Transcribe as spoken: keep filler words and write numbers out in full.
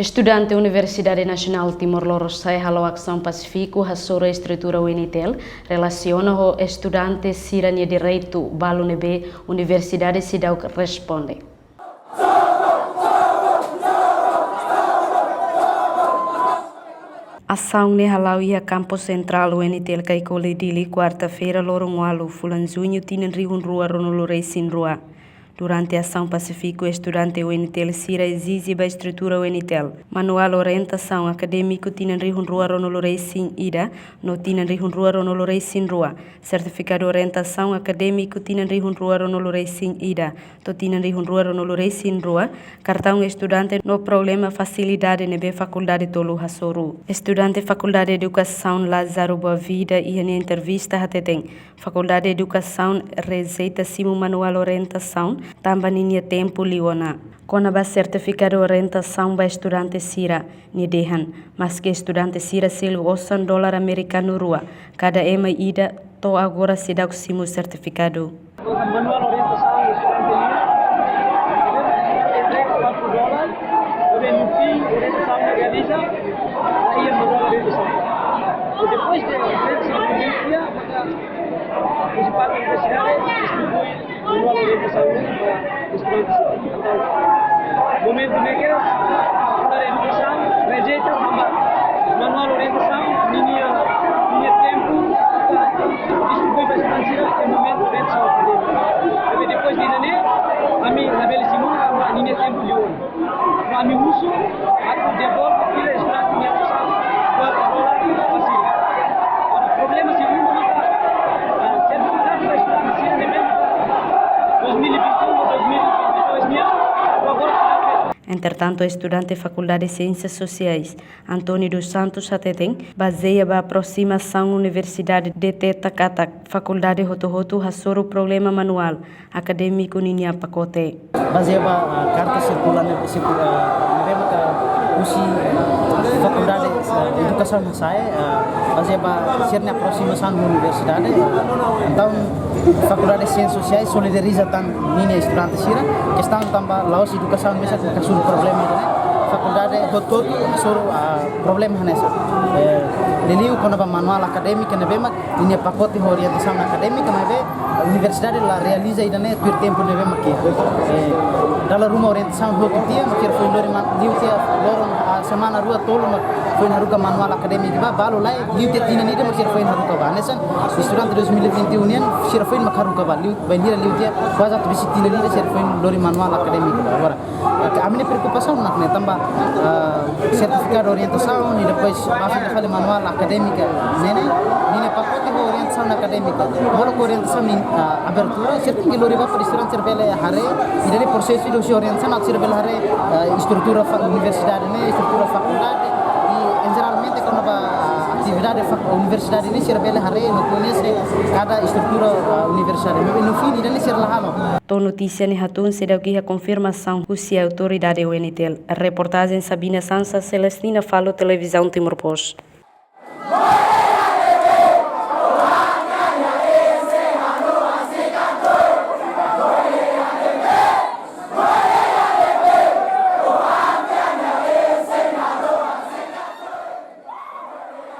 Estudante Universidade Nasionál Timor Lorosa'e halo asaun pasífiku hasoru estrutura U N T L relasiona ho estudante sira-nia direitu, balu ne'ebé universidade seidauk responde. Asaun ne'e hala'o iha Kampus Sentrál U N T L Caicoli, Dili, kuarta-feira, loron ualu, fulan Juñu, tinan rihun rua ruanulu resin rua. Durante asaun pasífiku, estudante U N T L sira ezije ba estrutura U N T L manuál orientasaun akadémiku tinan rihun rua ruanulu resin ida no tinan rihun rua ruanulu resin rua, sertifikadu orientasaun akadémiku tinan rihun rua ruanulu resin ida to'o tinan rihun rua ruanulu resin rua, kartaun estudante no problema fasilidade ne'ebé fakuldade tolu hasoru. Estudante Fakuldade Edukasaun Lázaro Boavida iha nia entrevista hateten, Fakuldade Edukasaun rejeita simu manuál orientasaun tanba ninia tempu liu ona. Kona-ba sertifikadu orientasaun ba estudante sira, nia dehan, maski estudante sira selu osan dolar amerikanu rua kada ema ida, to'o agora seidauk simu sertifikadu. Manuál orientasaun estudante nian, estudante entrega kuatru dolar, no fim orientasaun realiza, la iha manuál orientasaun. E depois de entrega, maka prinsipál universidade distribui manuál orientasaun ba estudante. Entaun, momentu ne'e, Fakuldade Edukasaun rejeita tanba manuál orientasaun ninia, ninia tempu distribui ba estudante sira iha momentu orientasaun akadémika. Tapi depois de ne'e, ami labele simu tanba ninia tempu liu ona. Ami husu atu devolve fila estudante nia osan kuatru dolar ba sira. Agora, problema segundu maka, ah, sertifikadu ba estudante sira ne'ebé dois mil e vinte e um ou dois mil e vinte e dois nian, agora. Entretantu, estudante Fakuldade Siénsias Sosiais, António dos Santos, hateten, bazeia ba aproximasaun universidade deteta katak fakuldade hotu-hotu hasoru problema manuál akadémiku ninia pakote. Bazeia ba, ah, karta sirkulár ne'e, sirku-, ah, ne'ebé maka husi Fakuldade, ah, Edukasaun hasa'e, ah, bazeia ba sira-nia aproximasaun ho universidade. Entaun, Fakuldade Siénsias Sosiais solidariza tan ninia estudante sira, kestaun tanba la'ós edukasaun mesak mak hasoru problema ida-ne'e. Fakuldade hotu-hotu hasoru, ah, problema hanesan. Eh, liuliu kona-ba manuál akadémika ne'ebé mak ninia pakote ho orientasaun akadémika, maibé universidade la realiza ida-ne'e tuir tempu ne'ebé mak iha. Eh, dala ruma orientasaun hotu tiha, mak sira foin lori man-, liu tiha loron, ah, semana rua tolu mak foin haruka manuál akadémika ba, balu lai, liu tiha tinan ida mak sira foin haruka ba. Hanesan, estudante dois mil e vinte e um nian, sira foin mak haruka ba, liu, bainhira liu tiha, kuaze atu besik tinan ida sira foin lori manuál akadémika ba. Agora, ami-nia preokupasaun mak ne'e tanba, ah, sertifikadu orientasaun i depois basa fali manuál akadémika ne'e, ninia pakote ho orientasaun akadémika. Molok orientasaun ninia, ah, abertura, sira tenke lori ba para estudante sira bele haree, i dari prosesu ida husi orientasaun atu sira bele haree, ah, estrutura fa-, universidade ne'e, estrutura fakuldade, i, en jeralmente, kona-ba, ah, atividade fa-, universidade ne'e, sira bele haree no koñese kada estrutura, ah, universidade. Maibé no fim, ida-ne'e sira la halo. To'o notísia ne'e hatún, seidauk iha konfirmasaun husi autoridade U N T L. Reportajen Sabina Sansa, Celestina Falo, Televizaun Timor Post.